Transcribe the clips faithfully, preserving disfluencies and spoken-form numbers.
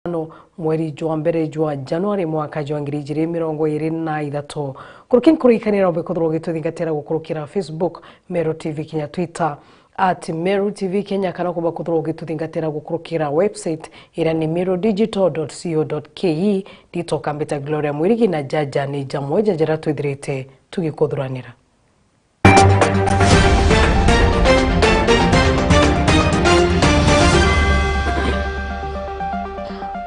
no mweri jwa mbere jwa Januari mwaka jwa ngiri ijiri mirongo iri na ithatu. Kuruki nkuru ikanira ubikuthirwa ugituthingatira gukurukira Facebook, Meru T V Kenya, Twitter at Meru T V Kenya, kana kuba kuthirwa ugituthingatira gukurukira website iria ni meru digital dot co dot ke. Ndito kambita Gloria Mwirigi na jaja ni jamwe ja jaria twithirite tugikuthuranira.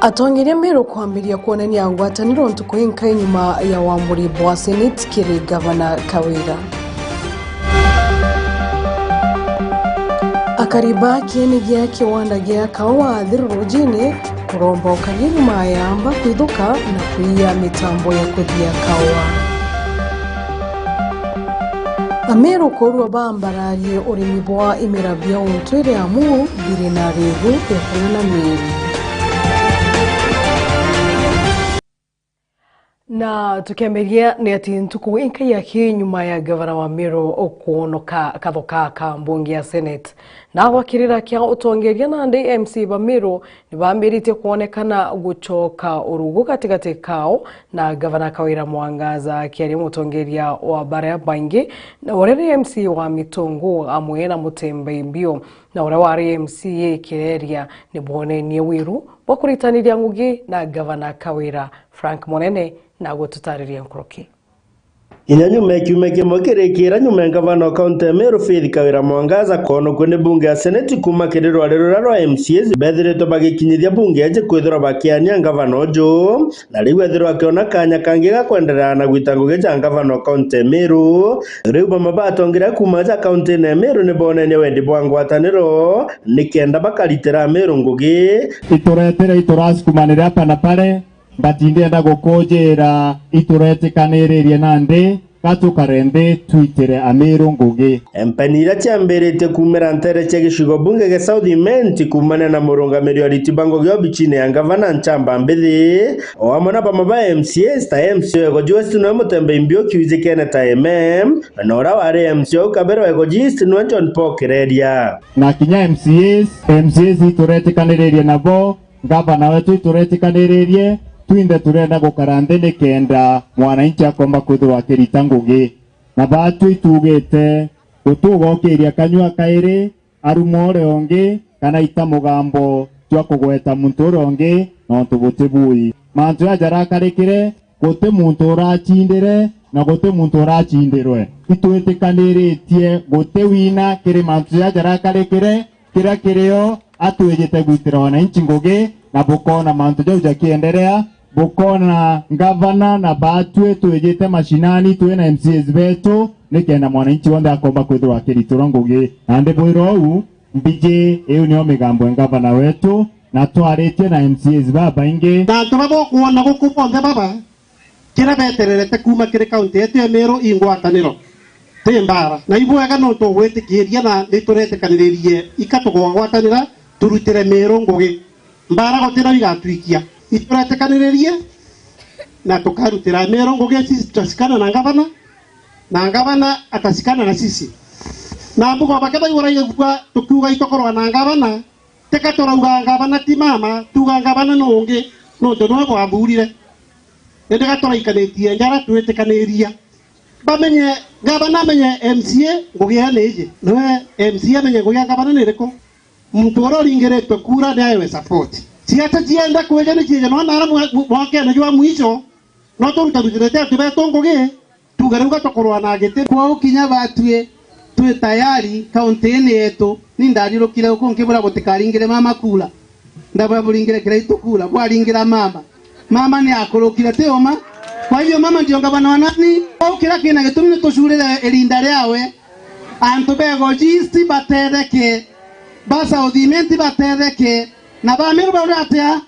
Atongeria Meru kwambiria kwonania ngwataniro ntuku inkai nyuma ya wamuri bwa Senate kiri Gavana Kawira. Akari ba kieni gia kiwanda gia kaua Athiru Rujini kuromba ukaria nyuma ya amba kwithuka na kwiya mitambo ya kuthia kaua. Ameru kurua bambararie urimi bwa imera bia untwire amu biri na rigu ya kung'ana mieri. Na tukiambiria ni ati ntuku inkai aki nyuma ya gavana wa Meru kwonoka kathoka ka mbunge ya Senate, na gwakirira kia utongeria nandi M C A ba Meru ni bambiritie kwonekana gucoka urugu gatigati kao na gavana Kawira Mwangaza. Akiaria mutongeria wa baria baingi na uria ni M C A wa Mitungu amwe na Mutembeibio na uria wari M C A Kireria ni bwonenie wiru bwa kuritaniria ngugi na gavana Kawira. Frank Munene na gututariria nkuruki. Kinya nyuma ya kiumia kimwe kirikira nyuma ya ngavana wa kaunti ya Meru Faith Kawira Mwangaza kwonokua ni bunge ya Seneti kuuma kiri rwari ruria rwa M C As bethiritwe bagikinyithia bunge eji kwithirwa bakiania ngavana uju, na riu ethirwa akiona kanya kangi ga kwenderea na gwita ngugi ja ngavana wa kaunti ya Meru. Riu bamwe ba atongeria kuuma ja kaunti ya Meru ni bonenie wendi bwa ngwataniro nikenda bakaritira Ameru ngugi. Ituretere, iturasukumanire apa na pare, Mbatindienda gukujira, ituretikaniririe nandi, gatukare nthi twitire Ameru ngugi. Empeni iria ciambiritie kuumira ntere cia gicigo bunge gia South Imenti kuumania na murungamiri wa ariti ba ngugi obichine ya ngavana Nchamba Mbithi, o amwe na bamwe ba M C As ta M C A wa Igoji West nwe Mutembeibio kiwijikene ta M M, na uria wari M C A au kabere wa Igoji East nwe John Paul Kireria. Na kinya M C As, M C As ituretikaniririe nabo, Ngavana wetu ituretikanirie, twinthe turenda gukara nthi nikenda mwananchi akomba kwithirwa akirita ngugi. Na baatwi itugite, gutigugokiria kanyua kairi, aruma uria ungi, kana aita mugambo jwa kugweta muntu uria ungi, nontu buti bui. Mantu jaja jarakarikire, guti muntu uracindire, na guti muntu uracindirwe. Itwitikaniritie guti wina kiri mantu jaja jarakarikire, kiria kirio atwijite gwitira wananchi ngugi, na bukoona mantu jau jakienderea, bukoona ngavana na baatwi twijite mashinani twina M C As betu, nikenda mwananchi wonthe akomba kwithirwa akiritirwa ngugi. Nandi bwirwa uu, mbiji iu nio migambo ya ngavana wetu, na twaritie na M C As babaingi. Na antu baba ukwona guku bonthe baba, kiria betererete kuuma kiri kaunti yetu ya Meru i ngwataniro, ti mbaara. Na ibwega nontu ugwitikiria na nituretikaniririe ika tugogwatanira turutire Meru ngugi. Mbaara guti na igatwikia. Ituretikaniririe na tukarutira Meru ngugi, sisi tutasikana na ngavana, na ngavana atasikana na sisi. Na mbugo bake baigura igua tukiuga itukorwa na ngavana, Tika turauga ngavana ti mama, tuuga ngavana nu ungi, nontu nwe bwathurire. Indi ga turaikanitie njara twitikaniria. Bamenye, ngavana amenye M C A ngugi ya ni iji. Nwe M C A amenye ngugi ya ngavana ni iriku? Muntu uria uringiritwe kura ni aewe support. Ciaca cienda kwija ni ciije, nona ara mwa-, mwa-, mwakene jwa mwisho, no turutarutirite antu betu ngugi. Tuuge riu gatukurwa na giti. Kwou kinya batwi twi tayari kaunti-ini yetu. Ni ndarirukire uku nkibura gutikaringire mama kura. Ndabura buringire Kiraitu kura, bwaringira mama. Mama ni akurukire, ti uma? Kwa hivyo mama ndio ngavana wa nani? Kwou kiria kina gitumi ni tucurire irinda riawe. Antu ba Igoji East batetheke, ba South Imenti batetheke, na ba Meru baure atia?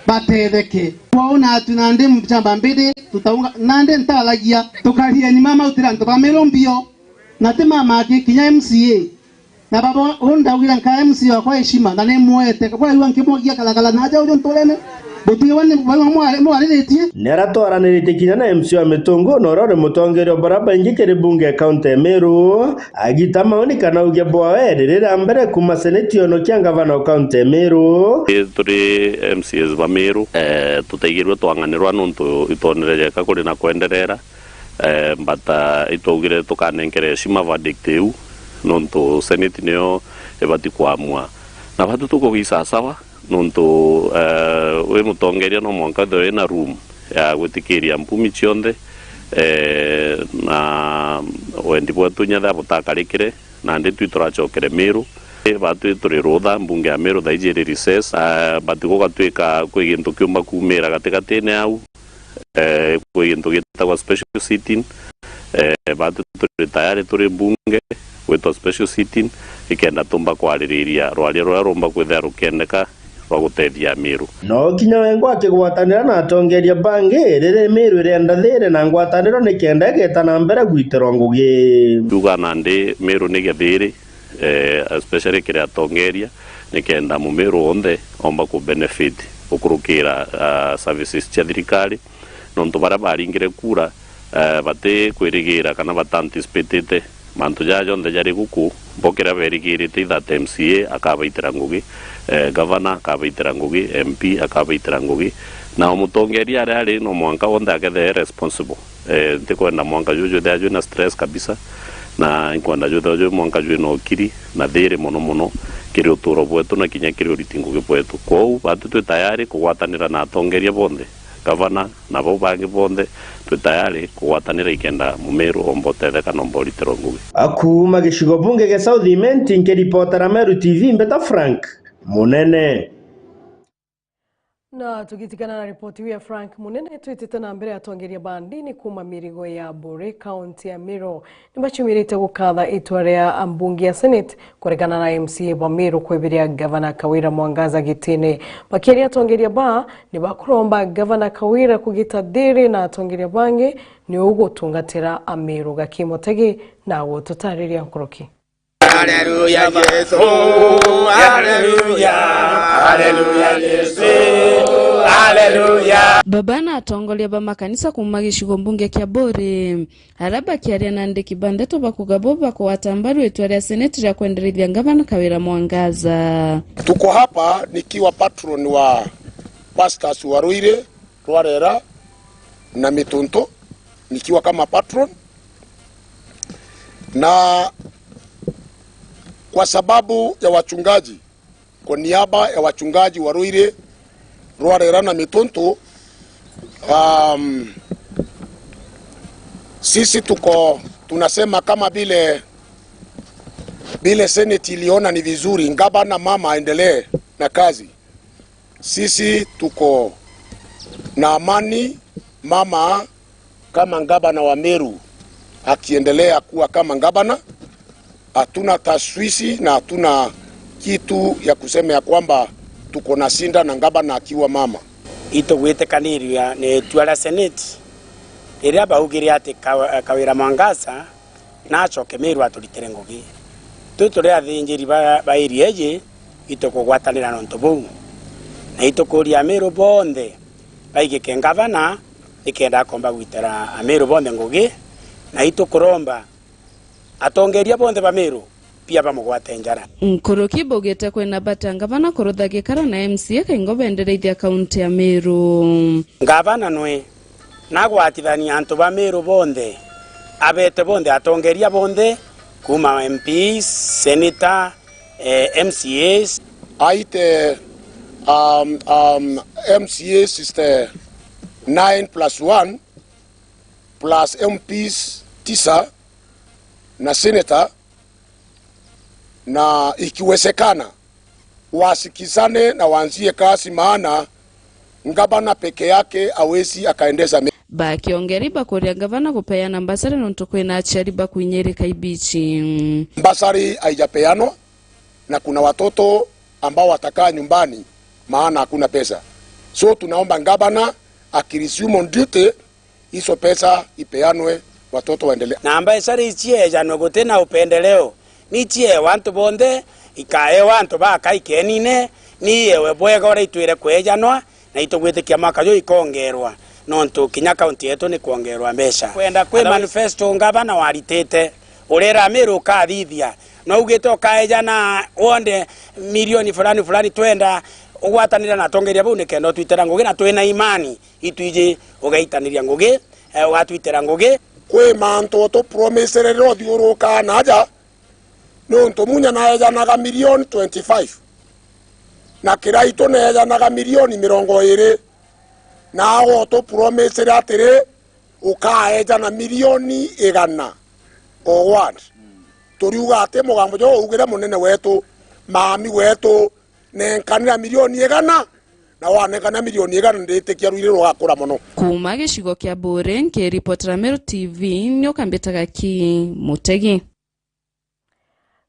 Batetheke. Kwou natu nandi Nchamba Mbidi, tutaunga, nandi ntaragia, tukarieni mama utira antu ba Meru mbio, na ti mama aki kinya M C A. Na baba, uu ndaugire nka M C A wakwa heshima, na nimwete, kwaigua nkimwagia kalakala na aja uju nturene. Gutiwa ni bau mwariritie. Ni aratwaraniritie kinya na M C A wa Mitungu, na uria uri mutongeria wa baria baingi kiri bunge ya kaunti ya Meru, agita mauni kana auge bwawe riri ria mbere kuuma seneti yonokia ngavana wa kaunti ya Meru. Turi M C As ba Meru, eh, tutaigirwe twang'anirwa nontu itwonere jeka kuri na kwenderera. Eh, but, ah, itwaugire tukanenkere heshima verdict iu, nontu senate niyo ibati kuamua. Na batu tukugisasawa, nontu, eh, wi mutongeria no mwanka withirwe wina room ya gwitikiria mpumi cionthe, eh, na wendi bwetu inya thaa butakarikire, nandi twi turacokere Meru. Eh, batu turi rutha, mbunge ya Meru thaiji iri recess, ah, but gugatwika kwi gintu kiumba kumira gatigatine au. Eh, kwi gintu gitagwa special sitting. Eh, batu turi tayari turi mbunge gwitwa special sitting, ikenda tumba kwaririria rwaria ruria rumba kwithira rukiendeka rwa gutethia Amiru. No kinya wengwa akigwatanira na atongeria bangi, riri Miru irienda thiri na ngwataniro nikenda igeta na mbere gwitirwa ngugi. Tuga nandi Miru ni githiri, eh, especially kiri atongeria, nikenda Mumiru onthe omba ku benefit gukurukira, ah, services cia thirikari, nontu baria baringire kura, eh, bati kwirigira kana bata anticipatite mantu jaa jonthe jari guku, bo kiria berigirite either at M C A akabaitira ngugi, eh, governor akabaitira ngugi, M P akabaitira ngugi, na o mutongeria aria ari no mwanka onthe akethire responsible. Eh, ntikwenda mwanka juju jwithira jwina stress kabisa, na inkwenda jwithira jwi mwanka jwina ukiri na thiri mono mono kiri uturo bwetu na kinya kiri uriti ngugi bwetu. Kwou batu twi tayari kugwatanira na atongeria bonthe, gavana na bau bangi bonthe, twi tayari kugwatanira ikenda Mumiru omba utetheka na omba uritirwa ngugi. Akuuma gicigo bunge gia South Imenti, nkiripotera Meru T V, mbeta Frank Munene. Na tugitigana na ripoti iu ya Frank Munene, twitite na mbere, atongeria ba ndini kuuma mirigo ya Buri, kaunti ya Meru, ni baciumirite gukatha itua ria mbunge ya Senate kuregana na M C A ba Meru kwebiria Gavana Kawira Mwangaza gitine. Bakiaria, atongeria ba ni bakuromba Gavana Kawira kugita thiri na atongeria bangi ni ugutungatira Ameru. Gaki Mutegi na gututariria nkuruki. Haleluya, Yesu. Haleluya. Haleluya, Yesu. Haleluya. Baba na atongoria ba makanisa kuuma gicigo mbunge kia Buri, aria bakiaria na andiki ba ndeto bakuga bo bakugwata mbaru itua ria seneti ria kwenderithia ngavana Kawira Mwangaza. Tuko hapa nikiwa patron wa pastors wa Ruiri, Rwarera na Mituntu, nikiwa kama patron. Na kwa sababu ya wachungaji, kwa niaba ya wachungaji wa Ruiri, Rwarera na Mituntu, um, sisi tuko, tunasema kama vile, vile Senate iliona ni vizuri, ngavana mama aendelee na kazi. Sisi tuko na amani, mama kama ngavana wa Meru akiendelea kuwa kama ngavana, hatuna tashwishi na hatuna kitu ya kusema ya kwamba tuko na shida na ngavana akiwa mama. Itugwitikaniria ni itua ria Senate riria baugire ati Ka-, Kawira Mwangaza nacoke Meru aturitire ngugi. Twi turi athinjiri ba, ba area iji, itukugwatanira na untu buu. Na itukuria Ameru bonthe baigike ngavana, nikenda akomba gwitira Ameru bonthe ngugi, na itukuromba atongeria bonthe ba Meru pia bamugwate njara. Nkuruki baugite kwina bata ngavana kurutha gikaro na M C A kaingo bendereithia kaunti ya Meru. Ngavana nwe nagwatithania antu ba Meru bonthe, abete bonthe, atongeria bonthe, kuuma M Ps, senator, eh, M C As. Aite, um, um, M C As is the nine plus one, plus M Ps tisa na senator, na ikiwezekana wasikizane na waanzie kazi, maana ngavana peke yake hawezi akaendesha me- Bakiongeri bakuria ngavana gupeana mbasari nontu kwina aciari bakuinyirika ibici. Mbasari haijapeanwa na kuna watoto ambao watakaa nyumbani maana hakuna pesa. So tunaomba ngavana akiresume on duty, hizo pesa ipeanwe, watoto waendelee. Na mbasari iciejanwe guti na upendeleo, ni ciewe antu bonthe, ikaewa antu baka ikenine, ni iewe bwega uria itwire kwejanwa, na itugwitikia mwaka juju ikongerwa, nontu kinya kaunti yetu ni kwongerwa mbeca. Kwenda kwi manifesto ngavana waritite, urera Amiru ukathithia, na ugite ukaejana wonde milioni fulani fulani, twenda ugwatanira na atongeria bau nikenda utwitira ngugi, na twina imani itwiji ugaitaniria ngugi, eh, ugatwitira ngugi. Kwi mantu utupromisire riria uthiurukaa na aja, niuntu Munya naejanaga milioni twenty-five, na Kiraitu neejanaga milioni mirongo iiri, nawe utupromisire atiri, ukaejana milioni igana o ward. Turiuga ati mugambo juu uugire munene wetu, mami wetu, nenkanira milioni igana, na wanenkanira milioni igana, nditikia rwiri rugakura mono. Kuuma gicigo kia Buuri, nkiripotera Meru T V, nioka mbitaga ki Mutegi.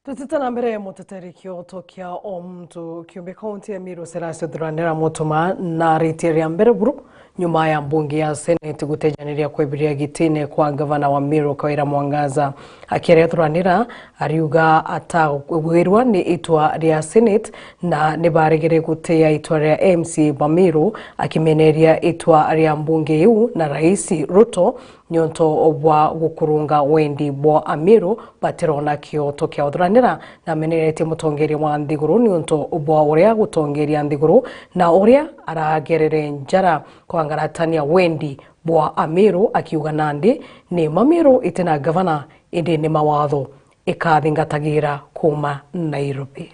Tutite na mbere, muteteri kioto kia o muntu kiumbe kaunti ya Meru Silas Thuranira Mutuma na ritia ria mbere buru nyuma ya mbunge ya Senate gutejaniria kwebiria gitine kwa gavana wa Meru Kawira Mwangaza. Akiaria Thuranira ariuga atagwirwa ni itua ria Senate na ni baregere gutia itua ria M C A ba Meru, akimeneria itua ria mbunge iu na Rais Ruto niuntu bwa gukurunga wendi bwa Amiru batirona kioto kia uthuranira. Nameneretie mutongeria wa nthiguru niuntu bwa uria gutongeria nthiguru na uria aragerere njara kwangaratania wendi bwa Amiru, akiuga nandi ni Mamiru itina gavana, indi ni mawatho ikathingatagira kuuma Nairobi.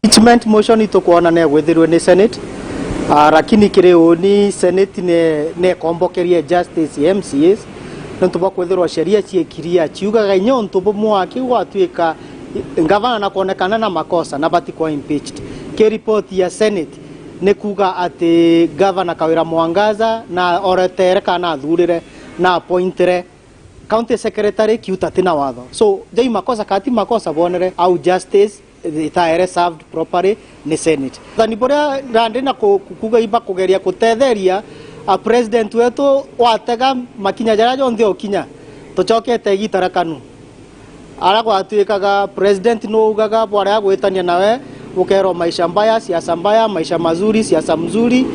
Impeachment motion itukwona negwithirwe ni Senate, ah, lakini kiri uni Senate ne, nekombokerie justice M C As, nontu bwa kwithirwa sheria ciikiria ciugaga inya untu bumwe aki gwatuika ngavana na kwonekana na makosa na bati kwa impeached. Ki report ya Senate ni kuuga ati gavana Kawira Mwangaza na oretere kana athurire na appointire county secretary kiuta tina watho. So, jai makosa kati makosa bonere au justice itaere served properly ni Senate. Thani buria randi na ku-, ku-, kuuga iba kugeria kutetheria, a, president wetu watega makinya jaria jonthe okinya, tucokete igita ria KANU. Ara gwatuikaga president nuugaga bwaria gwitania nawe, ukerwa maisha mbaya, siasa mbaya, maisha mazuri, siasa mzuri.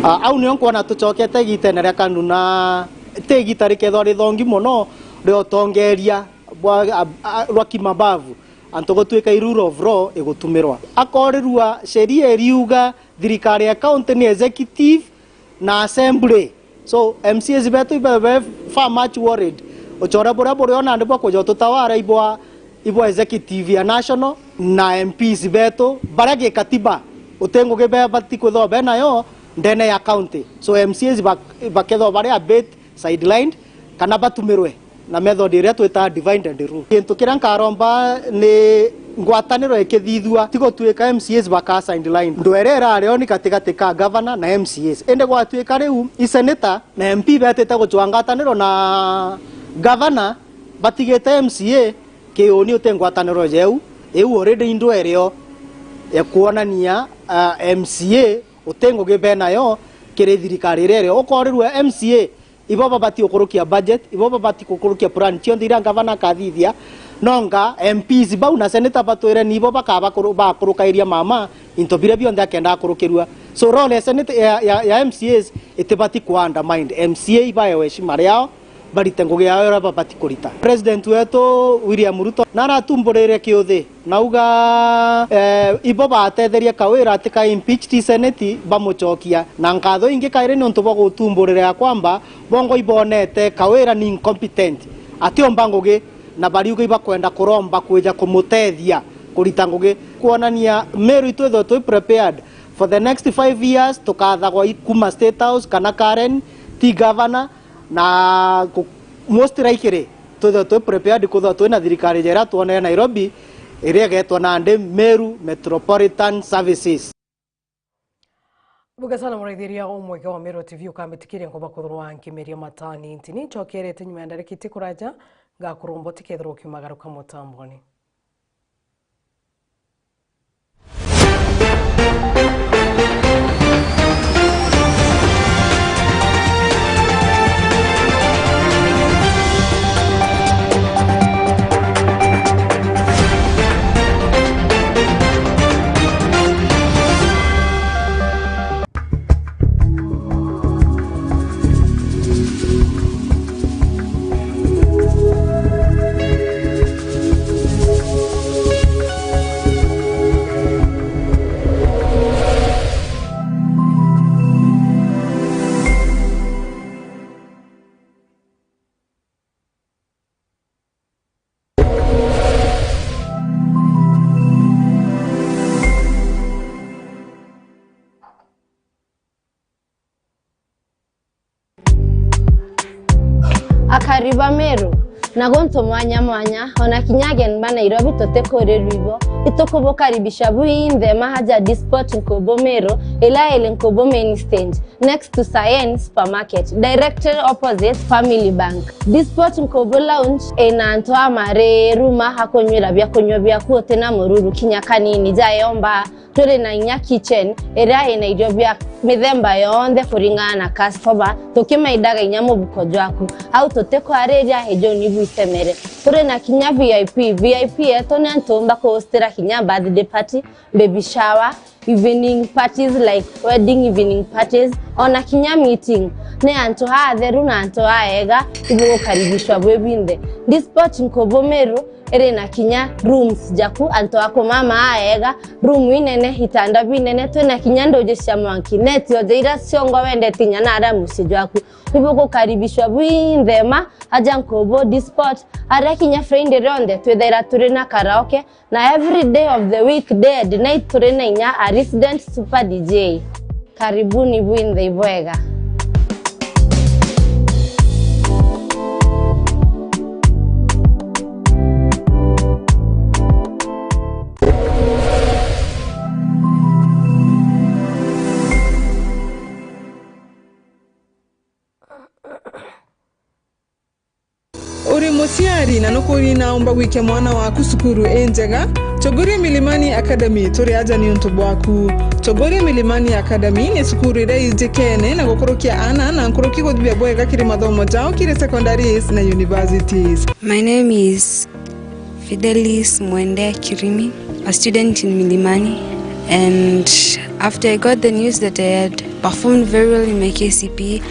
A, au nio nkwona tucokete igitene ria KANU na ti igita rikethwa rithongi mono ria utongeria bwa, a, a, rwa kimabavu. Antu gutuika i rule of law igutumirwa. Akorirua sheria iriuga thirikari ya county ni executive na assembly. So, M C As betu ibe, be far much worried. Uchore buria buri o nandi bwa kuja ututawara ibwa, ibwa executive ya national na M Ps betu, baria gikatiba uti ngugi bebati kwithirwa benayo ndene ya county. So, M C As bak-, bakethirwa bari a bit sidelined kana batumirwe na method iria twitaga divide and rule. Gintu kiria nkaromba ni ngwataniro ikithithua, ti gutuika M C As baka sideline. Ndwere irari o ni gatigati ka governor na M C As. Indi gwatuika riu i senator na M P betite gucwa ngwataniro na governor, batigite M C A, kiuni uti ngwataniro yeu. Iu already i ndwere o ya kuonania, ah, M C A uti ngugi benayo kiri thirikari iria irio. Ukorirua M C A ibo babati gukurukia budget, ibo babati gukurukia plan cionthe iria ngavana akathithia. Nonga M Ps bau na senator batwire nibo bakaba kuru-, bakurukairia mama into biria bionthe akenda akurukirua. So role ya senate, ya, ya, ya M C As itibati ku undermined. M C A ibaewe heshima riao, barite ngugi yao iria babati kurita. President wetu William Ruto naratumburire kiuthi. Nauga, eh, ibo batetherie Kawira atika impeached i senate bamucokia. Na nkatho ingi kairi niuntu bwa gutumburira ya kwamba bongo ibonete Kawira ni incompetent. Atiumba ngugi na bariuga ibakwenda kuromba kwija kumutethia kurita ngugi. Kuonania Meru itwithwe twi prepared for the next five years, tukathagwa i-, kuma State House kana Karen, ti governor, na ku-, most likely twithwe twi prepared kwithwa twina thirikari jera twonere Nairobi, iria igetwa nandi Meru Metropolitan Services. Buga sana muraithiria umweke wa Meru T V ukambitikiria nkoba kuthurwa nkimeria matani ntini ncokerete nyuma ya ndarikiti kuraja ngakuromba utikethirwa ukiumagaruka mutamboni. Akari ba Meru, na guntu mwanya mwanya, ona kinya ageni ba Nairobi tutikurirwa ibo, itukubukaribisha bwinthe maha ja Disport Nkubu Meru, iria iri Nkubu Main Stage, next to Sayen Supermarket, directly opposite Family Bank. Disport Nkubu Lounge ina antu amariru ma akunywira biakunywa biaku utina mururu kinya kanini, ja yomba. Turi na inya kitchen iria ina irio bia mithemba yonthe kuringana na customer, tukimaindaga inya mubuko jwaku. Au tutikwariria, ijuni bwitemere. Turi na kinya V I P. V I P yetu ni antu umba kuhostira kinya birthday party, baby shower, evening parties like wedding evening parties, ona kinya meeting. Ni antu atheru na antu aega, ibugukaribishwa bwi bwinthe. Disport Nkubu Meru iri na kinya rooms jaku, antu a kumama aega, room inene, itanda binene, twina kinya nduji cia mwanki, net yonthe iria ciongo wendete inya na aria mucii jwaku. Ibugukaribishwa bwinthe ma aja Nkubu Disport, aria kinya Friday rionthe twithaira turi na karaoke, na every day of the week, day and night, turi na inya a resident super D J. Karibuni bwinthe ibwega. Uri muciari na nukuri naumba gwikia mwana waku cukuru injega? Chogoria Milimani Academy turi aja niuntu bwaku. Chogoria Milimani Academy ni cukuru iria ijikene na gukurukia aana na nkuruki guthithia bwega kiri mathomo jao kiri secondaries na universities. My name is Fidelis Mwende Kirimi, a student in Milimani, and after I got the news that I had performed very well in my K C P E,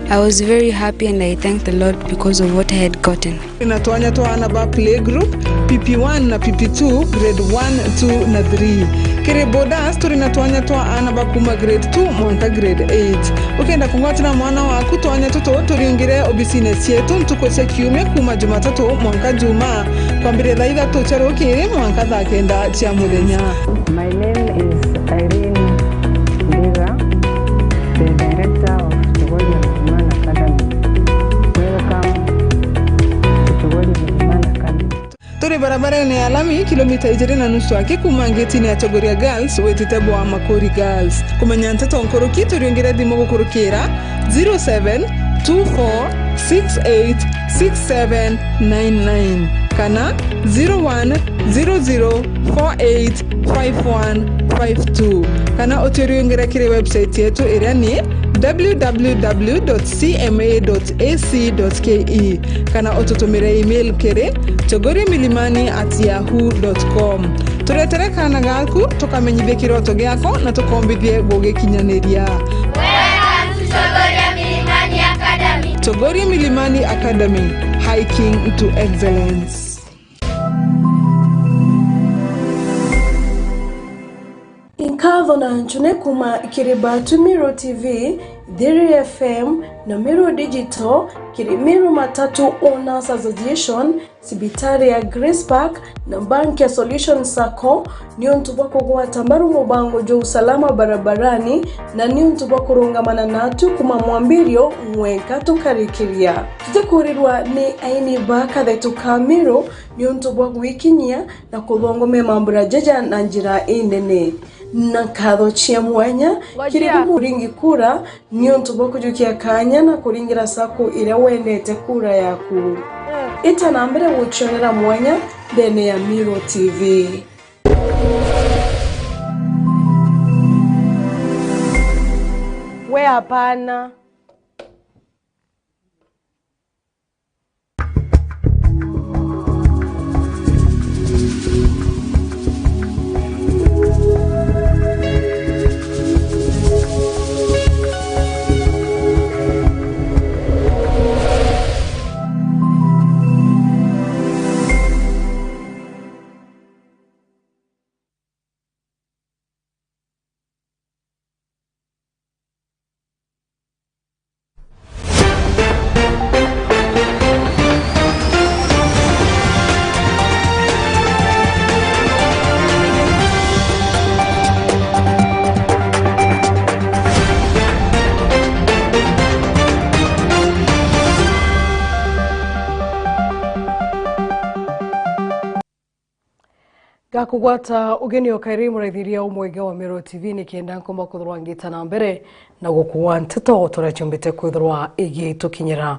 I was very happy and I thanked the Lord because of what I had gotten. Turi na twanya twa aana ba playgroup, P P one na P P two, grade one, two na three. Kiri boarders, turi na twanya twa aana ba kuma grade two mwanka grade eight. Ukenda kugwatira mwana waku twanya tutu, turiungire obisine cietu ntuku cia kiumia kuma Jumatatu mwanka Jumaa, kwambiria thaa ithatu cia rukiri mwanka thaa kenda cia muthenya. My name is Irene Ndiga, the director of Chogoria Milimani Academy. Welcome to Chogoria Milimani Academy. Turi barabarene ya lami, kilomita ijiri na nusu aki kuma ngetine ya Chogoria Girls witite bwa Makuri Girls. Kumenya nteto nkuruki, turiungire thimu gukurukira zero seven two four six eight six seven nine nine kana zero one zero zero four eight five one five two, kana uturiungire kiri website yetu iria ni w w w dot c m a dot a c dot k e, kana ututumire email kiri chogoria milimani at yahoo dot com. Turetere kaana gaku, tukamenyithie kiroto giako na tukombithie gugikinyaniria. Welcome to Chogoria Milimani Academy. Chogoria Milimani Academy, hiking to excellence. Nkatho na njune kuma kiri Batu Meru T V, Thiri F M na Meru Digital, kiri Meru Matatu Owners Association, cibitari ya Grace Park na banki ya Solution Sacco, niuntu bwa kugwata mbaru mubango jwa usalama barabarani na niuntu bwa kurungamana natu kuma mwambirio mwenka tukarikiria. Tutikurirwa ni aini ba kathetu ka Meru niuntu bwa gwikinyia na kuthongomea mambura jaja na njira inene. Na nkatho cia mwanya kiri bu muringi kura niuntu bwa kujukia kanya na kuringira sacco iria wendete kura yaku. Ita na mbere gucionera mwanya ndene ya Meru T V. We hapana. Kugwata ugeni o kairi muraithiria umwega wa Meru T V ni kenda nkomba kwithirwa ngita na mbere na gukua nteto turia ciumbite kwithirwa igitukinyira.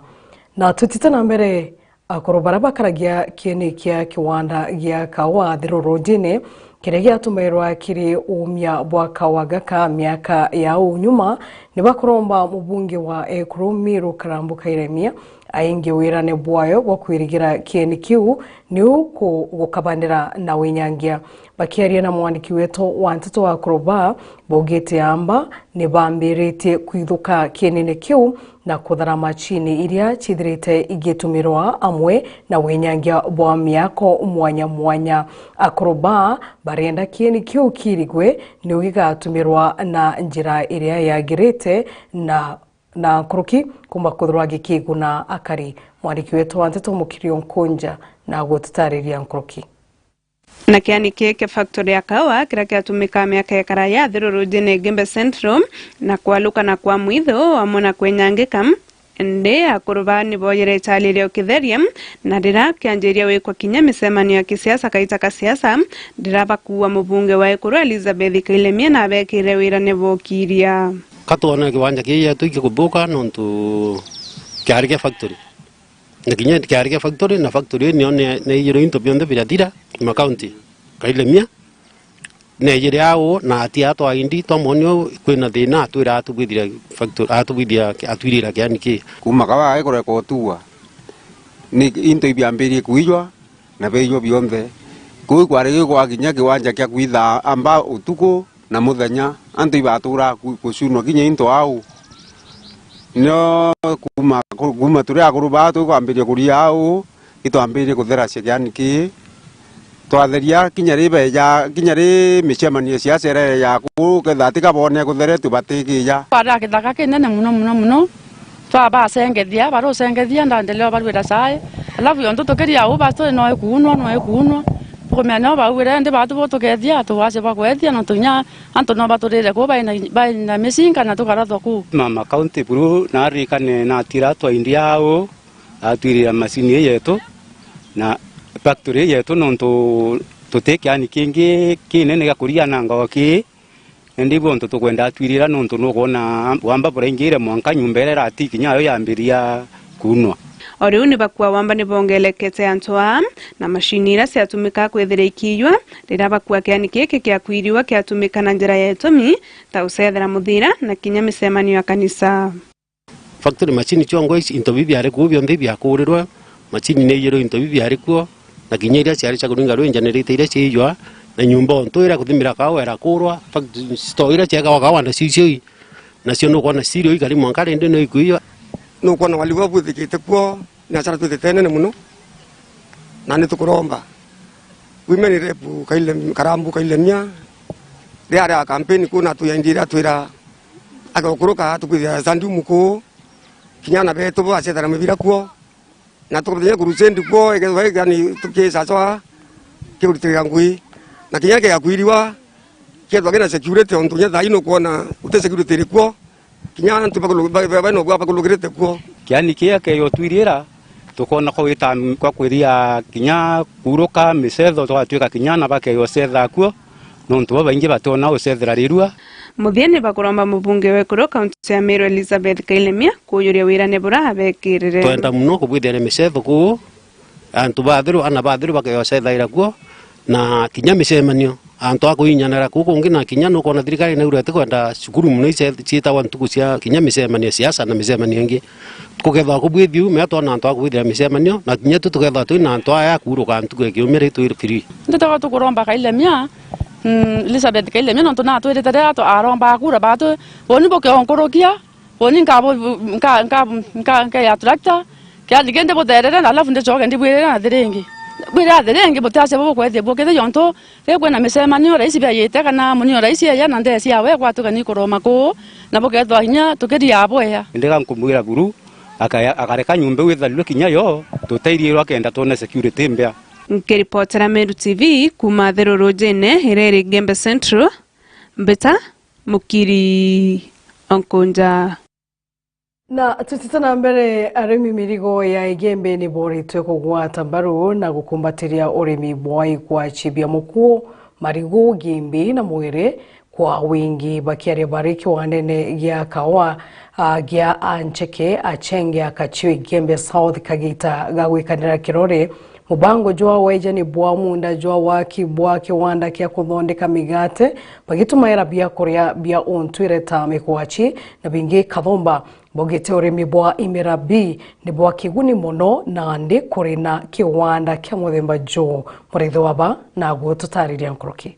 Na tutite na mbere, akuru baria bakaragia kieni kia kiwanda gia kaua Thirurujine, kiria giatumirwa kiri umia bwa kaua gaka miaka ya uu nyuma, ni bakuromba mubunge wa ekuru Miru Karambu Kairemia aingi wirane bwayo bwa kwirigira kieni kiu niu ku-, gukabanira na winyangia. Bakiaria na mwandiki wetu wa nteto wa Kuruba, baugite amba ni bambiritie kwithuka kienine kiu na kuthara macini iria cithirite igitumirwa amwe na winyangia bwa miako mwanya mwanya. Akuruba barenda kieni kiu kirigwe niu gigatumirwa na njira iria yagirite na na nkuruki kumba kwithirwa gikiguna akari. Mwandiki wetu wa nteto Mukiri Onkunja na gututariria nkuruki. Na kiani kii kia factory ya kaua kiria kiatumika miaka ikara ya Thirurujine Igembe Central na kwalukana kwa mwitho amwe na kwenyangika, indi akuru baa ni boyire italirio kitheria, na riria kianjiria wikwa kinya micemanio ya kisiasa kaita ka siasa, riria bakuua mubunge wa ekuru Elizabeth Kailemia na abekire wira ni bokiria. Ka twona kiwanja kii gietu gikuthuka nontu kiari kia factory. Na kinya kiari kia factory, na factory ii nio ne-, neijirwe into bionthe birathira, kuma county. Kailemia, neijire au, na atia twaindi, twamwonia kwina thina, atwira atubwithira factory, atubwithia, atwirira kiani kii. Kuma kawa agikore kotugwa, ni into ibiambirie kuijwa, na beijwa bionthe. Kuu kwari gigwa kinya kiwanja kia kwitha amba utuku, na muthenya, antu ibaturaa ku-, kucunwa kinya into au. Nio kuma, ku-, kuma turi akuru baa tukwambiria kuria au, itwambirie kutheracia kiani kii. Twatheria kinya ri beja, kinya ri micemanio ya siasa iria ya kuu, ketha tika bone kutheretue batikija. Kwari na kithaka kinene muno, muno, muno. Twabasengethia, barusengethia, ndaendelea barwira cai. Alafu yontu tukiria uu, basi turi no ikunwa, no ikunwa. Tukumenya no bauire, indi batu butukethia, tuwace bwa kwethia, nontu kinya antu no baturire kuu baina, baina micinga na tukarathwa kuu. Mama County buru narikane na atira twaindi au, atwirira macini ii yetu, na factory ii yetu, nontu tuti kiani kingi kinene gia kuria na ngoo kii. Indi ibu untu tukwenda atwirira, nontu nukwona wamba buraingire mwanka nyumba iria irati kinya yo yambiria kuunwa. O riu ni bakua wamba ni bongelekete antu aa, na macini iria ciatumika kwithira ikiijwa riria bakua kiani giki kiakwiriwa kiatumika na njira ya itumi, ta ucethera muthira na kinya micemanio ya kanisa. Factory machine ciongwa ici, into biu biari kuu bionthe ibiakurirwe, machine ni ijirwe into biu biari kuo, na kinya iria ciari cia kuringa rwi generator iria ciijwa, na nyumba ontu iria kuthimira kawa irakurwa, factory store iria ciekawa kawa nacio icio i, nacio nukwona cirio ikari mwanka rindi no ikuijwa. Nukwona wali bwa bwithikite kuo, biashara twithite nene muno, na ni tukuromba women rep Kaile-, Karambu Kailemia, riaria campaign kuna tuyaindira twira agokuruka tukwithia sandumu kuu, kinya ana betu bacethera mibira kuo, na tukuthenya crusade kuo, ikethwa yani tukisacwa kiguritira ngui, na kinya kigakwiriwa, kethwa kina security, ontu kinya thaa ii nukwona guti security iri kuo, kinya antu bakulu-, ba-, ba-, beno bwa bakulukirite kuo. Kiani kia keyo twirira, tukona kwa wita kwa kwiria kinya kuruka micetho, twatuika kinya na bakeyo cetha kuo. Nontu babaingi bationa ucethera rirua. Muthia ni bakuromba mubunge wa Ekuru kaunti ya Meru Elizabeth Kailemia kuujuria wirane bura abekirire. Twenda muno kubwithia na micetho kuu, antu batheru, ana batheru bakeyocethaira kuo, na kinya micemanio, antu a kuinyanira kuu kungi, na kinya nukwona thirikari naurete kwenda cukuru muno ice-, ciitagwa ntuku cia kinya micemanio, siasa na micemanio ingi. Kukethwa kubwithia u, mea twona antu a kubwithira micemanio, na kinya tu tukethwa twi na antu aya a kuruka ntuku ya kiumia ri twi free. Ndeto tukuromba Kailemia, mm, Elizabeth Kailemia, nontu natwirite riria tu-, aromba akura batu, boni bukeonkurukia, boni nkabu-, nka-, nka-, nka-, nkeya tractor, kiathi kindi butherere, na alafu ndicoke ndibwirire na thiringi. Bwirire thiringi, butiacia bubukwethia bukithe yontu Riu kwina micemanio, raisi biayite kana munio raisi eya na ndesi yawe, gwatuka ni kuroma kuu, na bukethwa inya tukiria abweya. Indi ga nkumwira buru, akaya-, akareka nyumba iu itharirue kinya yo, tutairirwa kenda twone security mbea. Nkiripotera Meru T V kuuma Thirurujine iria iri Gembe Central, mbita Mukiri Onkunja. Na tutite na mbere, arimi mirigo ya Igembe ni boritwe kugwata mbaru na gukumbatiria urimi bwa ikwachi bia mukuo, marigu, gimbi na mwere kwa wingi. Bakiaria bari kiwandene gia kawa, a, gia Ancheke, Achenge, Akachio, Igembe South, kagita ga gwikanira kirore, mubango jwa wejani bwa muunda jwa waki bwa kiwanda kia kuthondeka migate, bagitumaira biakuria bia untwire ta mikwachi na bingi kathomba. Baugite urimi bwa imera B ni bwa kiguni mono, nandi kuri na kiwanda kia muthemba juu. Murithi waba na gututariria nkuruki.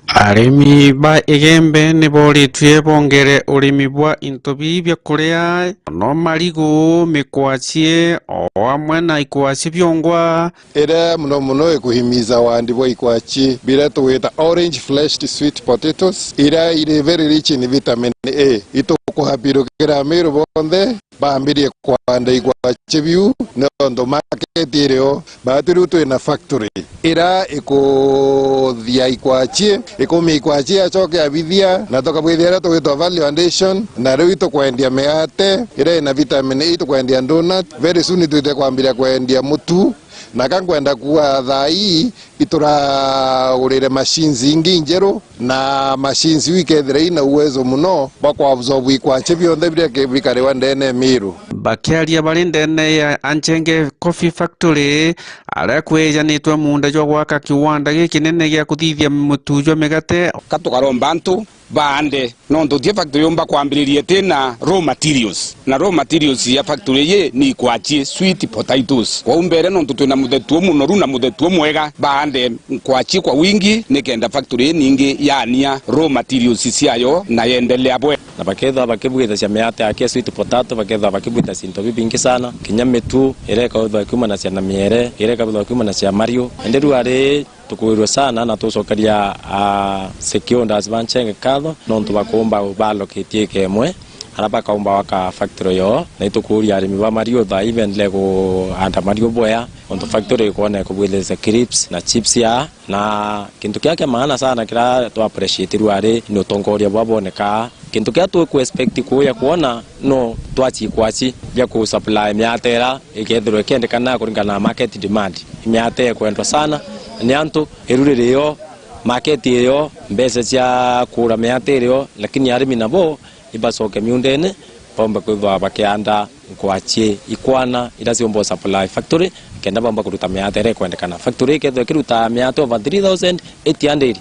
Arimi ba Igembe ni boritue bongere urimi bwa into bii bia kuria, no marigu, mikwachi, o amwe na ikwachi biongwa. Iria muno muno ikuhimiza wandi bwa ikwachi biria tugwita orange fleshed sweet potatoes, iria iri very rich in vitamin A. Itukuhapirukira Amiru bonthe bambirie kwanda ikwachi biu, nontu market irio. Batu riu twina factory iria ikuthia ikwachi, ikumia ikwachi, yacoke yabithia, na tukabwithia iria tugwitwa value addition, na riu itukwendia migate iria ina vitamin A, itukwendia donut, very soon twite kwambiria kwendia mutu. Na ka nkwenda kuuga thaa ii ituragurire machines ingi injeru, na machines iu ikethira ina uwezo muno bwa kuabsorb ikwachi bionthe biria ke-, bikariwa ndene ya Miru. Bakiaria bari ndene ya Anchenge Coffee Factory, aria kwijanitwe muunda jwa gwaka kiwanda gikinene gia kuthithia mutu jwa migate. Ka tukaromba antu baande, nontu ti factory yumba kwambiriria iti na raw materials, na raw materials ya factory iji ni ikwachi, sweet potatoes. Kwou mbere, nontu twina muthetu umunoru na muthetu umwega, baande nkwachi kwa wingi, nikenda factory ii ningi yaania raw materials ciayo na yendelea bwe. Na bakethirwa bakibwithacia miate yake sweet potato, bakethirwa bakibwitha into bibingi sana, kinya mitu iria ikathirwa ikiumanacia na miere, iria ikathirwa ikiumanacia mariu. Indi riu ari tukwirwe sana na tucokeria, ah, stakeholders ba Nchenge nkatho nontu bakumba ba allocate ika imwe, ara bakaumba gwaka factory yoo, na itukuria arimi ba mariu thaa ii bendele kuanda mariu bwea, nontu factory ikwona ikubwithiricia crisps na chips ya, na kintu kiria kia maana sana kiria twa appreciate riu ari ni utongoria bwa bwoneka. Kintu kiria tuku expect kuuja kwona no twachi kwachi bia ku supply miate iria ikethirwa ikiendekana kuringana na market demand. Miate ikwendwa sana ni antu, iru riri yo, market iri yo, mbeca cia kugura miate iri yo, lakini arimi nabo ibacoke miundene, baumbe kwithwa bakianda nkwachi ikwana iria ciumba supply factory, kenda baumba kuruta miate iria ikwendekana. Factory ikethirwa ikiruta miate over three thousand eight hundred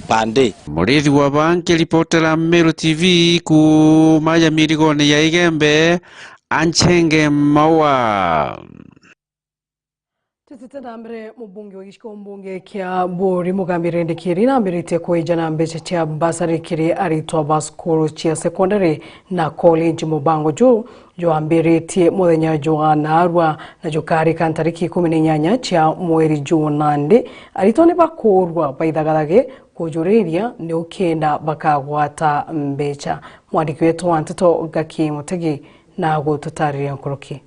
per day. Murithi wa ba nkiripotera Meru T V kuuma ya mirigone ya Igembe, Anchenge Maua. Tutite na mbere, mubunge wa gicigo mbunge kia Buuri, Mugambi Rendikiri, nambiritie kwijana mbeca cia bursary kiri aritwa ba cukuru cia secondary na college. Mubango juu jwambiritie muthenya jwa naarua na jukarika ntariki ikumi na inyanya cia mweri juu. Nandi aritwa ni bakuurwa baithagathage kujuriria ni ukenda bakagwata mbeca. Mwandiki wetu wa nteto Gaki Mutegi na gututariria nkuruki.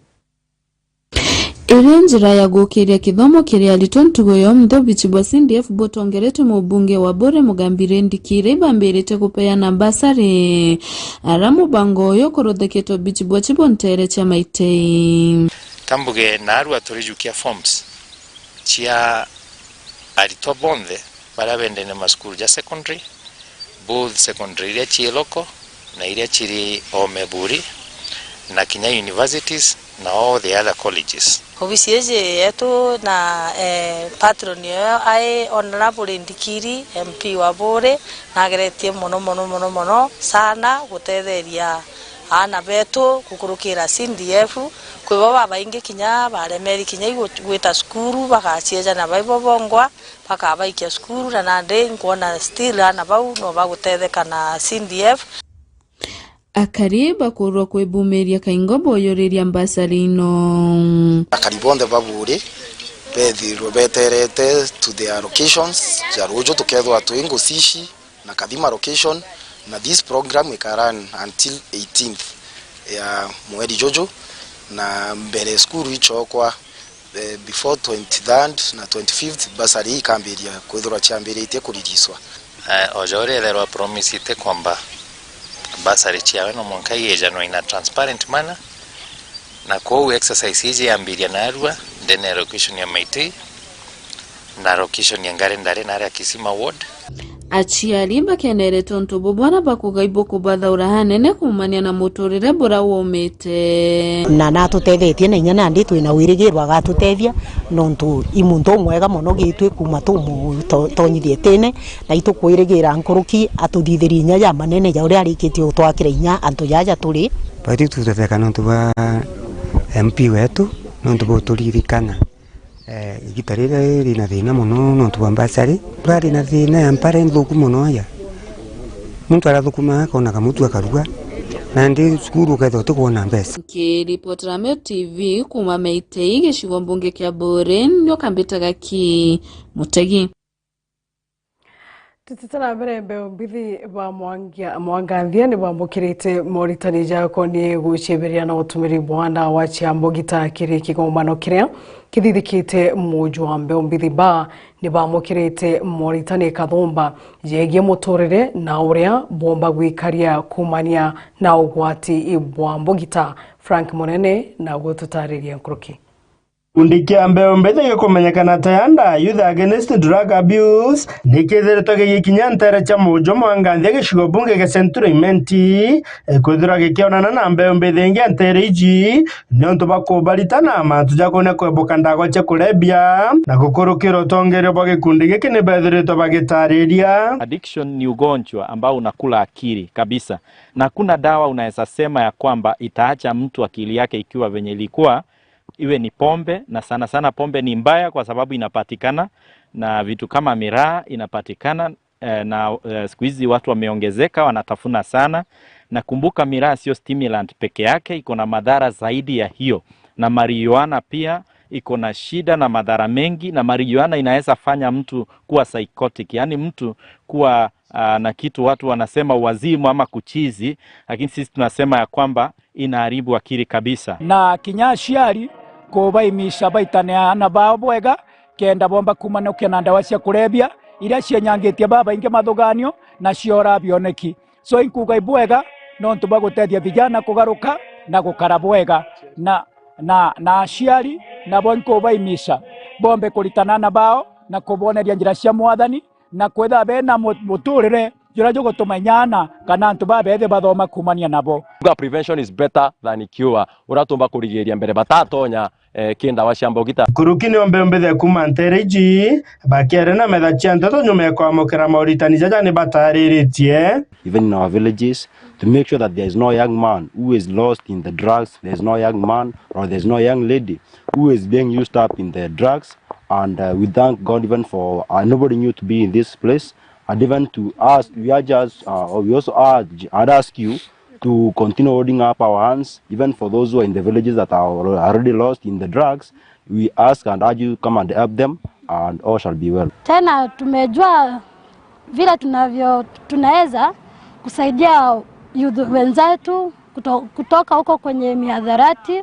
Iri njira ya gukiria kithomo kiri aritwa ntugo ya umuthi, ubichi bwa C D F butongeretwe mubunge wa Buuri Mugambi Rendikiri ibambirite kupeana bursary. Ara mubango uyu ukuruthikitwe ubichi bwa chibo ntere cia Maitei. Kambuge naarua turijukia forms cia aritwa bonthe baria bendene masukuru ja secondary, both secondary iria cii local na iria ciri o Buuri, na kinya universities na all the other colleges. Obisi iji yetu na, eh, patron oyo ai Honorable Ndikiri, M P wa Buuri, nageretie mono, mono, mono, mono sana gutetheria aana betu gukurukira C D F. Kwi bo babaingi kinya baremeri kinya igu-, gwita cukuru, bagaciejana baibo bongwa, bakabaikia cukuru, na nandi nkwona still aana bau no bagutetheka na C D F. Akari bakurwa kwibumiria kaingo boyuriria mbasari ino. Akari bonthe ba Buuri bethirwe beterete to their locations ja ruju, tukethwa twi Ngucici na Kathima location, na this program ika run until eighteenth ya mweri juju, na mbere cukuru ichokwa, eh, before twenty-third na twenty-fifth, bursary ikambiria kwithirwa ciambiritie kuririswa. Eh, o ja uria etherwa promisite kwamba, bursary ciawe no mwanka iejanwa in a transparent manner, Na kwoou exercise iji yambiria narua ndene ya location ya Maitei na location ya Ngari Ndari na aria Kisima ward. Aciari bakenerete untu bubwana bakuga ibukubathaura hanene kuumania na muturire bura womite. Na natutethetie na inya nandi twina wirigiro agatutethia, nontu i muntu umwega mono gitwi kuuma tumutonyithie tene, na itukwirigira nkuruki atuthithirie inya ja manene ja uria arikitie gutwakira inya antu jaja turi. Bati tutetheka nontu bwa M P wetu, nontu bwa uturirikana. Eh, igita riri rina thina mono nontu bwa mbasari. Rari na thina ya mpara nthuku mono ya. Muntu arathukuma akona kamutu akarua. Nandi cukuru ukethirwa utikwona mbeca. Nkiripotera Meru T V kuuma Meitei, gicigo mbunge kia Buuri, nyoka mbitaga ki Mutegi. Tutite na mbere, mbeu mbithi ba Mwangia-, Mwanganthia ni bambukirite moritani jakonie gucibiria na utumiri bwa ndawa cia mbugita kiri kigomano kiria kithithikite muju wa mbeu mbithi ba ni bamukirite moritani kathumba jegie muturire na uria bomba gwikaria kumania na ugwati bwa mbugita. Frank Munene na gututariria nkuruki. Gikundi kia mbeu mbithi gikumenyekana ta Yanda Youth Against Drug Abuse nikithiritwe gigikinya ntere cia Mujo Mwanganthia gicigo bunge gia Central Imenti, eh, kwithirwa gikionana na mbeu mbithi ingi ntere iji niuntu bwa kubaritana mantu ja kunia kwembuka ndawa cia kurebia, na gukurukira utongeria bwa gikundi giki ni bethiritwe bagitariria. Addiction ni ugonjwa ambao unakula akili kabisa, na hakuna dawa unaweza sema ya kwamba itaacha mtu akili yake ikiwa venye ilikuwa, iwe ni pombe, na sana sana pombe ni mbaya kwa sababu inapatikana, na vitu kama miraa inapatikana, eh, na, eh, siku hizi watu wameongezeka, wanatafuna sana. Na kumbuka, miraa sio stimulant peke yake, iko na madhara zaidi ya hiyo. Na marijuana pia iko na shida na madhara mengi, na marijuana inaweza fanya mtu kuwa psychotic, yaani mtu kuwa, ah, na kitu watu wanasema wazimu ama kuchizi, lakini sisi tunasema ya kwamba inaharibu akili kabisa. Na kinya aciari kubaimisha baitane aana bao bwega, kenda bomba kumanukia na ndawa cia kurebia, iria cienyangitie babaingi mathuganio na ciora bioneki. So, inkuuga ibwega nontu bwa gutethia vijana kugaruka na gukara bwega, na, na, na aciari nabo inkubaimisha bombe kuritana aana bao na kuboneria njira cia Mwathani, na kwithirwa bena mu-, muturire juria jugutuma inya aana kana antu babethe bathoma kuumania nabo. Kuga prevention is better than cure. Uria tumba kurigiria mbere batatonya, eh, ki ndawa cia mbogita. Nkuruki ni ombe ombithe kuuma ntere iji, bakiaria na metha cia nteto nyuma ya kwamukira moritani jaja ni batariritie. Even in our villages, to make sure that there is no young man who is lost in the drugs, there is no young man or there is no young lady who is being used up in the drugs. And, uh, we thank God even for, uh, enabling you to be in this place. And even to us, we urge us, uh, or we also urge and ask you to continue holding up our hands, even for those who are in the villages that are already lost in the drugs. We ask and urge you, come and help them, and all shall be well. Tena tumejua vile tunavyo, tunaweza kusaidia youth wenzetu kuto-, kutoka huko kwenye mihadarati,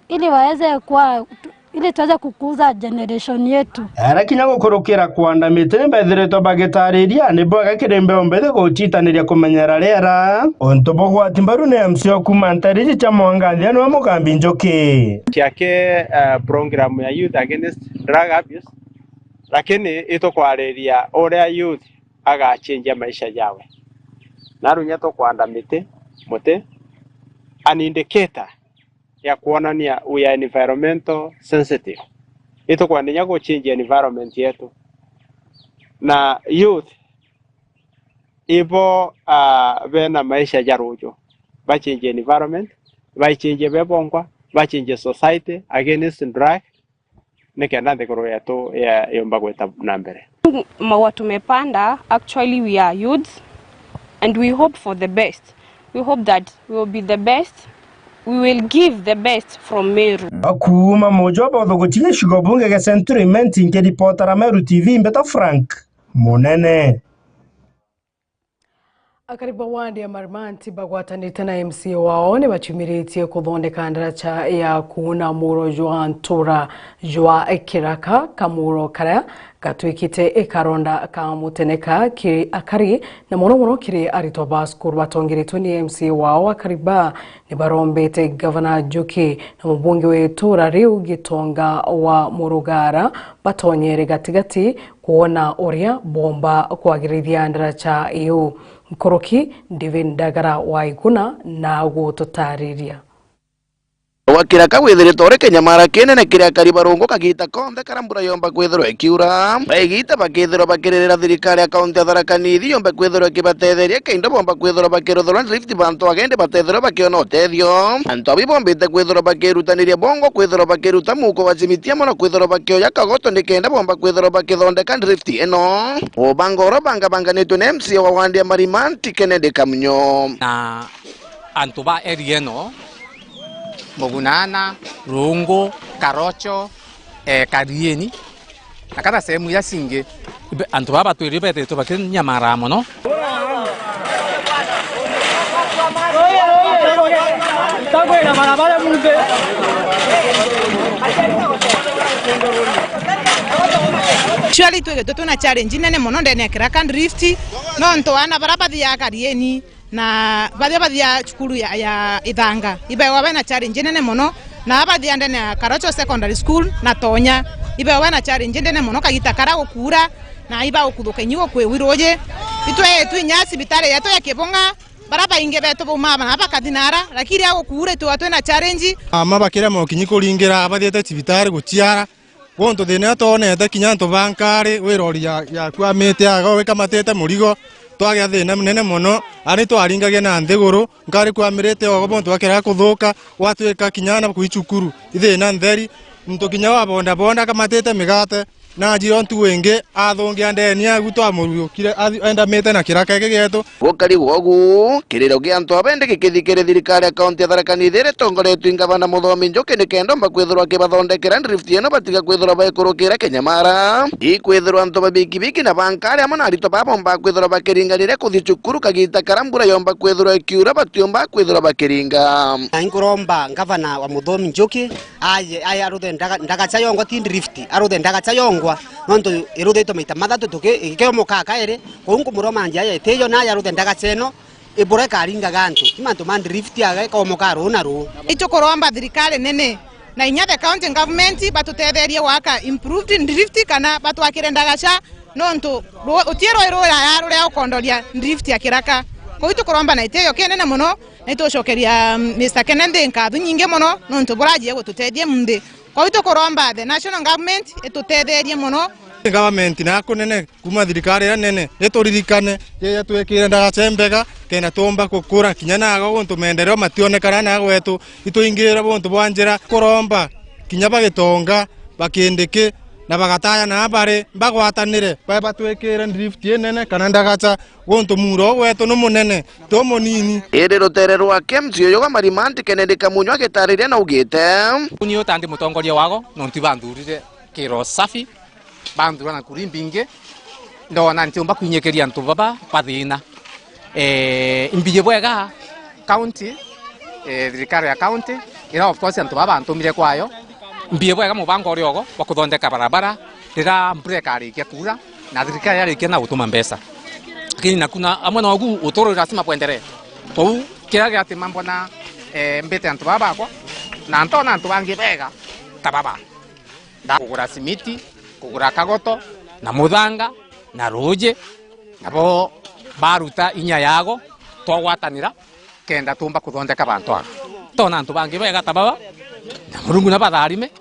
ili waweze kuwa, ili tuweze kukuza generation yetu. Aria kinya gukurukira kwanda miti ni bethiritwe bagitariria ni bwega kiri mbeu mbithi gutitaniria kumenyera riera. Untu bugwati mbaru ni M C O kuuma ntere iji cia Mwanganthia niwe Mugambi Njuki. Ciake, eh, program ya Youth Against Drug Abuse, lakini itukwariria uria youth agachenjia maisha jawe. Narunya tukwanda miti, muti, an indicator ya kwonania we are environmental sensitive. Itukwenda inya guchange environment yetu. Na youth ibo, ah, bena maisha ja ruju. Bachange environment, bachange bebongwa, bachange society against drug, nikenda nthiguru yetu ya-, yumba gwita na mbere. Maua tumepanda, actually we are youths and we hope for the best. We hope that we will be the best. We will give the best from Meru. Kuuma Mujo Botho guchiga gicigo bunge gia Central Imenti, nkiripotera Meru T V, mbeta Frank Munene. Akari ba ward ya Marimanti bagwatanite na M C A wao ni bachumiritie kuthondeka ndaracha ya kuuna muro jwa ntura jwa Kiraka, kamuro karia gatwikite karonda ka muteneka kiri akari, na mono mono kiri aritwa ba cukuru batongeretwe ni M C A wao. Akari ba ni barombete Gavana Njuki na mubunge wa itura riu Gitonga wa Murugara batonyere gatigati kwona uria bomba kwagirithia ndaracha iu. Nkuruki David Ndagara wa Iguna na gututariria. Rwa Kiraka gwithiritwe uri kinyamara kinene kiri akari ba Rungu kagita konthe karia mbura yomba kwithirwa ikiura. Baigita bakithirwa bakiririra thirikari ya kaunti ya Tharaka Nithi yombe kwithirwa ikibatetheria kenda bomba kwithirwa bakiruthirwa ni lift bantu agende batethirwa bakiona utethio. Antu abi bombite kwithirwa bakirutaniria bongo kwithirwa bakiruta muko wa cimitia mono kwithirwa bakioya kagoto nikenda bomba kwithirwa bakithondeka lift ino. Ubanga uria bangabanganitwe ni M C A wa ward ya Marimanti Kennedy Kamunyo. Na antu ba area ino, Mugunana, Rungu, Karocho, eh, Karieni, na kana sehemu iria cingi, ibe-, antu baba batwiri bethiritwe bakinyamara mono. Actually, twi-, twi-, twina challenge nene mono ndene ya Kiraka Drift, nontu ana bara bathiaga Karieni, na baria bathia cukuru ya, ya Ithanga, ibewa bena challenge nene mono, na abathia ndene ya Karocho Secondary School na Tonya, ibewa bena challenge nene mono kagita kara gukuura, na iba gukuthuka inyi gukwiwi ruuji. Itwe twinya cibitari yetu ya Kibunga, bara baingi betu baumaa na bakathi nara, lakini agukuura itwe twina challenge. Ama bakiremwa kinyi kuringira abathiete cibitari guciara, Guntu thina uria twonete, kinya antu ba nkari, wi rori ya, yakwamite aga wikamatite murigo, twagia thina munene mono, ari twaringagia na nthiguru, nkari kwamirite ogo, muntu akira kuthuka, gwatwika kinya na kwi cukuru, ithina ntheri, muntu kinya wa boda boda akamatite migate, na ajira ntugu ingi, athungia ndeni agu twamuriukire, athi-, endamite na kiraka giki gietu. Gukari gwogu, kiriro gia antu abende gikithikire thirikari ya kaunti ya Tharaka Nithi iri itongoretwe ni Ngavana Muthomi Njuki nikenda omba kwithirwa akibathondekera drift ino batiga kwithirwa baikurukira kinyamara. Ikwithirwa antu ba bikibiki na ba nkari amwe na aritwa babomba kwithirwa bakiringanire kuthi cukuru kagita kara mbura yomba kwithirwa ikiura batiumba kwithirwa bakiringa. Na inkuromba Ngavana wa Muthomi Njuki aye, aye aruthe ndaga-, ndagacha yongwa, ti drift, aruthe ndagacha yongwa, nontu iruthitwe maita mathatu tuki-, igikiomoka kairi. Kou nkumuroma njia ya itiyo, naja ruthe ndagacha ino, ibura ikaringaga antu, ti mantu ma drift aga ikaomoka ruu na ruu. Itukuromba thirikari nene na inya the county government batutetherie gwaka improved drift kana batwakire ndagacha, nontu ru-, uti rui ruraya ruria ukondoria drift ya Kiraka. Kou itukuromba na itiyo kinene mono, na itucokeria, mm, Mister Kennedy nkatho nyingi mono, nontu burajie gututethia munthi. Kou tukuromba the national government itutetherie mono. Government na kunene, kuma thirikari iria nene, ituririkane, yeye twikire ndagacha mbega, kenda tuumba gukura, kinya nago guntu maendeleo mationekana na gwetu, ituingire buntu bwa njira, kuromba, kinya bagitonga, bakindiki, na bagataya na bari, bagwatanire, ba-, batwikire drift inene kana ndagacha, guntu muuro gwetu ni munene, ti umunini. Indi rutere rwa K M C uyu wa Marimanti Kennedy Kamunyo agitariria na augite, uni utandi mutongoria wago, nontu banthurire kiro safi, banthura na kuri mbingi, ndona ntiumba kwinyikiria antu baba bathina. Eh, imbiji bwega county, eh, thirikari ya county, ira of course antu baba bantumire kwayo, imbiji bwega mubango uria ugo bwa kuthondeka barabara, riria mbura ikarikia kuura, na thirikari yarikia na gutuma mbeca. Lakini naku na amwe nogu uturo lazima bwenderee. Kou kiria giatima mbona, eh, mbite antu baba bakwa, na ntona antu bangi bega ta baba. Nda kugura simiti, kugura kagoto, na muthanga, na ruuji, nabo baruta inya yago, twagwatanira, kenda tumba kuthondeka bantu aba. Tona antu bangi bega ta baba, na Murungu nabatharime,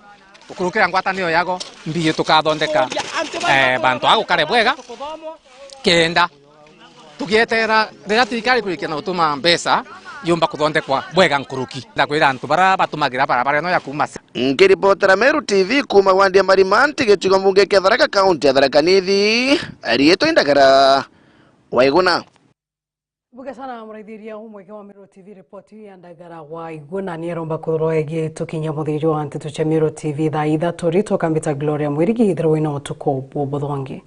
gukurukira ngwataniro yago, mbiye tukathondeka, eh, bantu aba gukare bwega, kenda tugieterera riria thirikari kurikia na gutuma mbeca yumba kuthondekwa bwega nkuruki. Ndakwira antu bara batumagira barabara ino ya kuuma Nkiripotera Meru T V kuuma wandi ya Marimanti, gicigo mbunge kia Tharaka, kaunti ya Tharaka Nithi, riitwa Indagara Waiguna. Mbuge sana muraithiria umweke wa Meru T V, ripoti ya Ndagara Waiguna ni aromba kuthurwa egi tukinyia muthinjo wa nteto cia Meru T V thaa ithatu, ritwa kambita Gloria Mwirigi, ithirwa wina utuku bubuthongi.